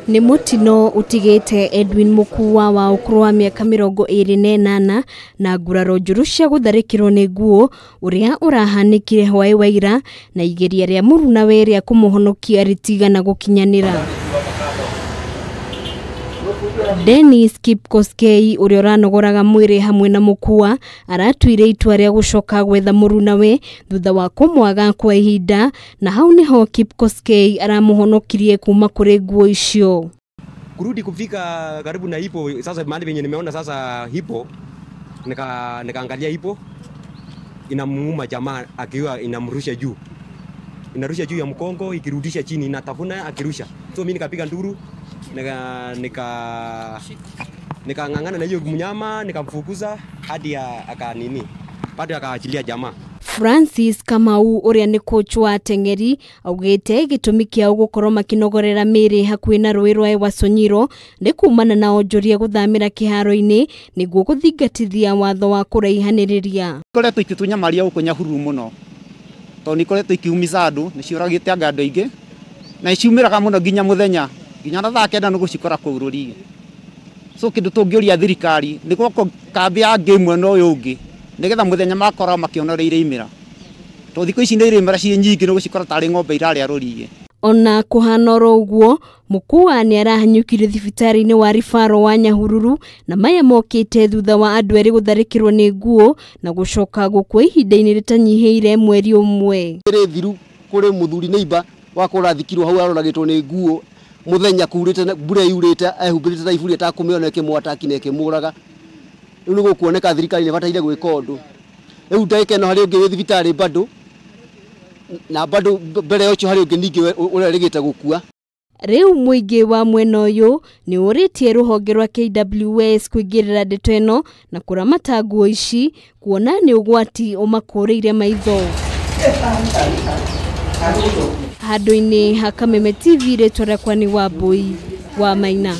Nĩ mũtino ũtigĩte Edwin Mukua wa ũkũrũ wa mĩaka 28 na nguraro njũru cia gũtharĩkĩrwo nĩ nguo ũrĩa ũrahanĩkire hwaĩ wa ira na igeria rĩa mũrunawe rĩa kũmũhonokia rĩtigana gũkinyanĩra. Dennis Kipkoskei ũrĩa ũranogoraga mwĩrĩ hamwe na Mukua aratuire itua rĩa gũcoka gwetha mũrunawe thutha wa kũmwaga kwa ihinda, na hau niho Kipkoskei aramũhonokirie kuma kũrĩ nguo icio. Kurudi kufika karibu na hipo sasa, mahali penye nimeona sasa hipo, nikaangalia hipo inamuuma jamaa akiwa inamrusha juu, inarusha juu ya mkongo ikirudisha chini, inatafuna akirusha. So mimi nikapiga nduru, nikang'ang'ana na hiyo mnyama, nikamfukuza hadi aka nini, bado akaachilia jamaa. Francis Kamau ũrĩa nĩ coach wa ateng'eri augĩte gĩtũmi kĩao gũkorwo makĩnogorera mĩĩrĩ hakuhĩ na rũĩ rwa Ewaso Nyiro nĩ kumana na onjoria gũthamĩra kĩharo-inĩ nĩguo gũthingatithia watho wa kũraihanĩrĩria. Ikoretwo ikĩtũnyamaria gũkũ Nyahururu mũno tondũ nĩ ikoretwo ikiumiza andũ, nĩ ciũragĩte anga andũ aingĩ na nĩciumĩraga mũno nginya mũthenya, nginya na thaa 9 nĩ gũcikora kũu rũriĩ. So kĩndũ tũngĩũria thirikari nĩ gwakwo kambĩ ya ngĩ mwena ũyũ ũngĩ nĩgetha mũthenya makorwo makĩona ũrĩa iraimĩra, tondũ thikũ ici nĩ iraimĩra ciĩ nyingĩ nĩ gũcikora tarĩ ng'ombe irarĩa rũriĩ. Ona kũhana oro ũguo, Mukua nĩ arahanyũkire thibitarĩ-inĩ wa Rifaro wa Nyahururu na maya mokĩte thutha wa andũ erĩ gũtharĩkĩrwo nĩ nguo na gũcoka gũkua ihinda-inĩ rĩtanyihĩire mweri ũmwe. Rĩ thiru kũrĩ mũthuri neighbor wakwa ũrathikirwo hau aroragĩtwo nĩ nguo mũthenya kurĩte, mbura yurĩte, ehumbĩrĩte ta iburi atakũmĩona ĩkĩmwataki na ĩkĩmũraga. Rĩu nĩ gũkuoneka thirikari nĩ ĩbataire gwĩka ũndũ. Rĩu ndagĩka ĩno harĩ ũngĩ wĩ thibitarĩ bado, na bado mbere ya ũcio harĩ ũngĩ ningĩ ũrerĩgĩte gũkua. Rĩu mũingĩ wa mwena ũyũ nĩ ũrĩtie rũhonge rwa KWS kũingĩrĩra ndeto ĩno na kũramata nguo ici kuona nĩ ũgwati ũmakũrĩire maitho. Handũ-inĩ ha Kameme TV, rĩtwa rĩakwa nĩ Wambui wa Maina.